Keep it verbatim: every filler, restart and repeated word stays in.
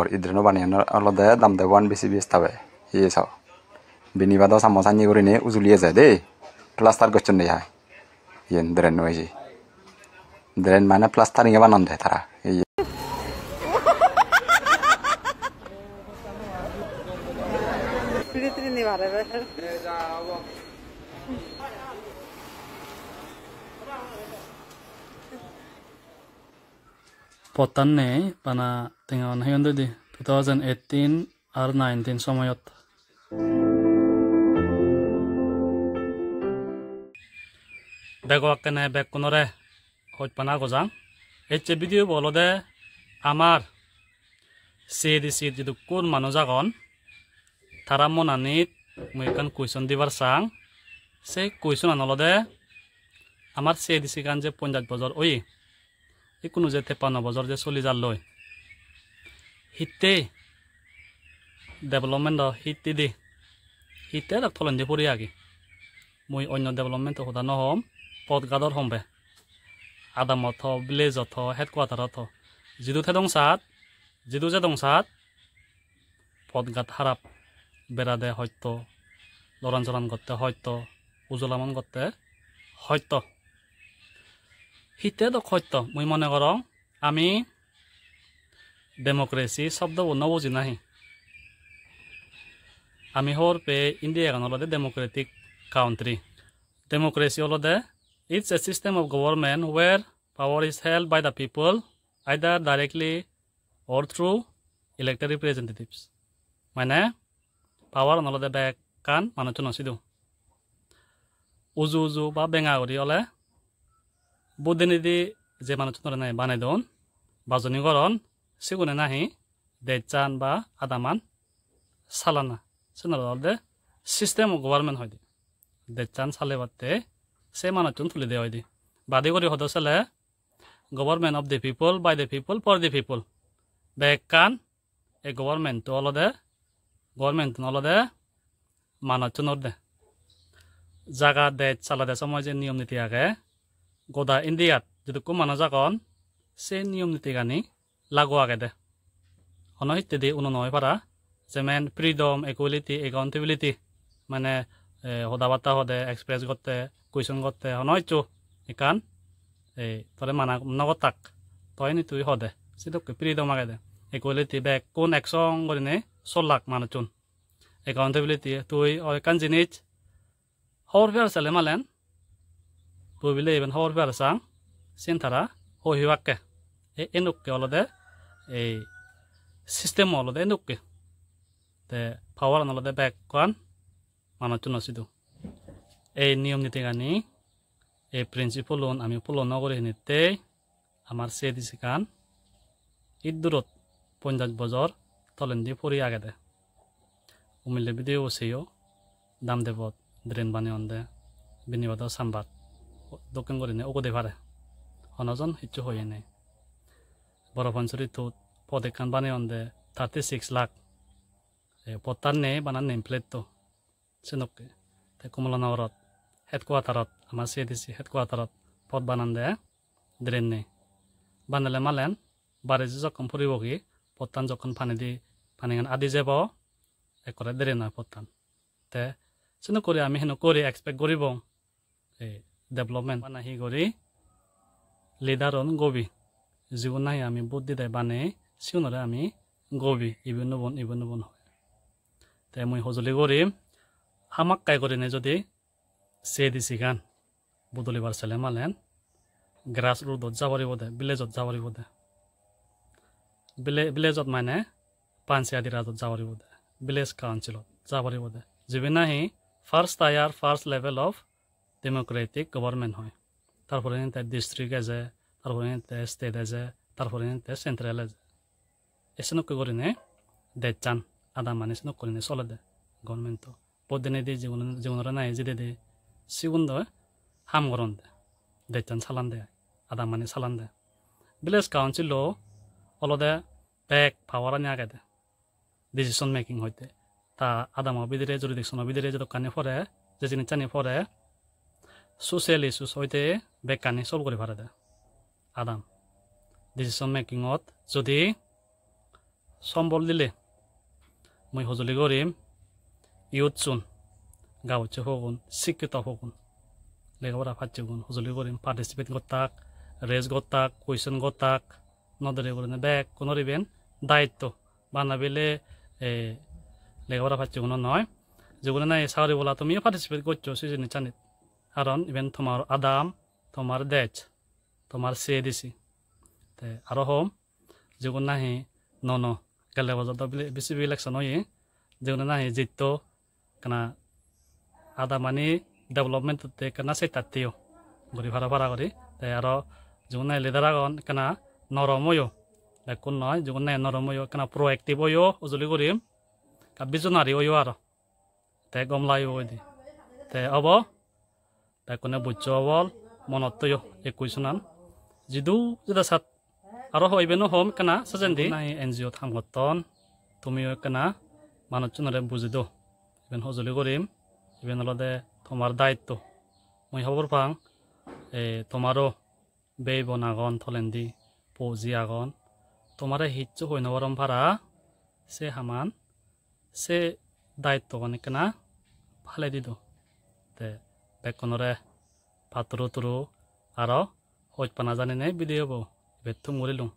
Or i drain-o baneyon olode dam debo an besi bes tabe. Iye so. Bini bado samo sanni gurinei ujuli eje de. Plaster gocchon de hai. Iyen drain-o oi je. Drain mane plastering e banon de tara. Iye. Pottan nei, bana tenga on heyon doi di, two thousand eighteen ar nineteen somoyot. Bego akkene bekkunore hojpana gojang. Ecche video bo olode amar C A D C jidukkun manuj agon, tara monanit mui ekkan question dibar sang. Se question an olode, amar C A D C gan je ponjaj bojor oye, ikkunu je teppanno bojor je soli jalloi, hitte development o hittedi, hitte edok tolendi puri agi? Mui onno development o hoda no hom, pot gador hombe, adamot ho, village ot ho, headquarter ot ho, jidu thedong sat, jidu jedong sat, pot gat harap, berade hoito, loran soran gotte hoito, ujolamon gotte hoito. Hitte dok hoito, mui mone gorong ami democracy sobdobo no buji nahi. Ami hobor pei India gan olode democratic country. Democracy olode, it's a system of government where power is held by the people, either directly or through elected representatives. Mane, power an olode bekkan manuchchuno sidu. Uju uju ba benga guri ole vote dinei di je manuchchunore nahi banei don, bajoni goron, sigune nahi dejchan ba adaman salana. Siyen olode system of government hoide. Dejchan salebatte se manuchchun tuli de hoide. Badi guri hodo sele, government of the people, by the people, for the people. Bekkan ei government-o olode, government-un olode manuchchunor de. Jaga dej salade somoy je niyom niti age, goda Indiat jidukko manuj agon, se niyom nitigani lagu agede. Hono hittedi uno noi para, jemen freedom, equality, accountability, mane, eh, hoda batta hode, express gotte, question gotte, hono hissu ekkan, eh, tore mana no gottak, toi ni tui hode, sedokke freedom agede, equality, bekkun ek song gurinei sollak manuchun. Accountability, tui o ekkan jinis hobor pebar sele malen, tui bile iben hobor pebar sang, siyen tara hoi hebakke. E, endokke olode ei system olode endokke. Te power an olode bekkan manuchchuno sidu. Ei niyom nitigani, ei principle un ami follow no guri hinittei amar C A D C gan iddurot ponjaj bojor tolendi puri agede. Umille video bo seyo, dam debot drain baneyon de, bini bado sambat dokken gurinei ugode pare. Hono jon hissu hoye nei. Boro Panchuri tut pot ekkan baneyon de thirty six lakh. E, pottan nei, bana name plate to. Senokke. Te Kamalanagarot, headquarterot, ama C A D C headquarterot pot banande, drain nei. Banele malen, bare je jokkon puribogi, pottan jokkon pani di, panigan adi jebo, ekkore drain oi pottan. Te senokke guri ami henokke guri expect guribong, ei development bana hi guri leader-un gobi, jigun nahi ami vote dide banei, sigunore ami gobi, iben ubon, iben ubon hoi. Te mui hojoli guri hamakkai gurinei jodi C A D C gan bodolibar sele malen grassroot-ot ja poribo de, village-ot ja poribo de. Village-ot mane panchayati rajot ja poribo de, village council-ot ja poribo de. Jibe nahi first tier, first level of democratic government hoi. Tar pore te district eje, tar pore te state eje, tar pore te central eje. E senokke gurinei dejchan, adamani senokke gurinei solede government-o. Vote dinei di jigun, jigunore nahi jidedi sigun do ham goron de. Dejchan salan de, adamani salan de. Village council-o olode bek power-ani agede. Decision making hoite. Ta adamo bidire, jurisdiction-o bidire jedokkani pore, je jinissani pore, social issues hoite bekkani solve guri parede. Adam. Decision making-ot jodi sombol dile mui hojoli gorim youth-un, gabujje pogun, sikkito pogun, lega pora pacchegun hojoli gorim participate gottak, raise gottak, question gottak, no dore gurinei bekkunor iben daitto. Bana bile, eh, lega pora paccheguno noi. Jigune nahi sagori bola tumiyo participate goccho se jinissanit. Karon iben tomar adam, tomar dej, tomar C A D C. Te aro hom, jigun nahi nuo nuo, gelle bojor do bile-, B C P election oye, jigun nahi jitto ekkana adamani development-otte ekkana settatteyo guri para para guri. Te aro jigun nahi leader agon ekkana norom oyo, bekkun noi, jigun nahi norom oyo, ekkana proactive oyo, hojoli guri ekka visionary oyo aro. Te gom lagibo hoide. Te obo, bekkune bujjo obol, monot toyo ekkuisonan. Jidu jeda sat aro ho iben hom ekkana sejendi. Nahi N G O-t ham gotton, tumiyo ekkana manuchunore buji do. Iben hojoli gorim, iben olode tomar daitto. Mui hobor pang, e, tomaro bhei bon agon tolendi, pouji agon. Tomare hissu hoi no parom para, se haman, se daittogan ekkena pale dido. Te bekkunore patturu turu aro hojpana janinei video bo ibet thum gurilung.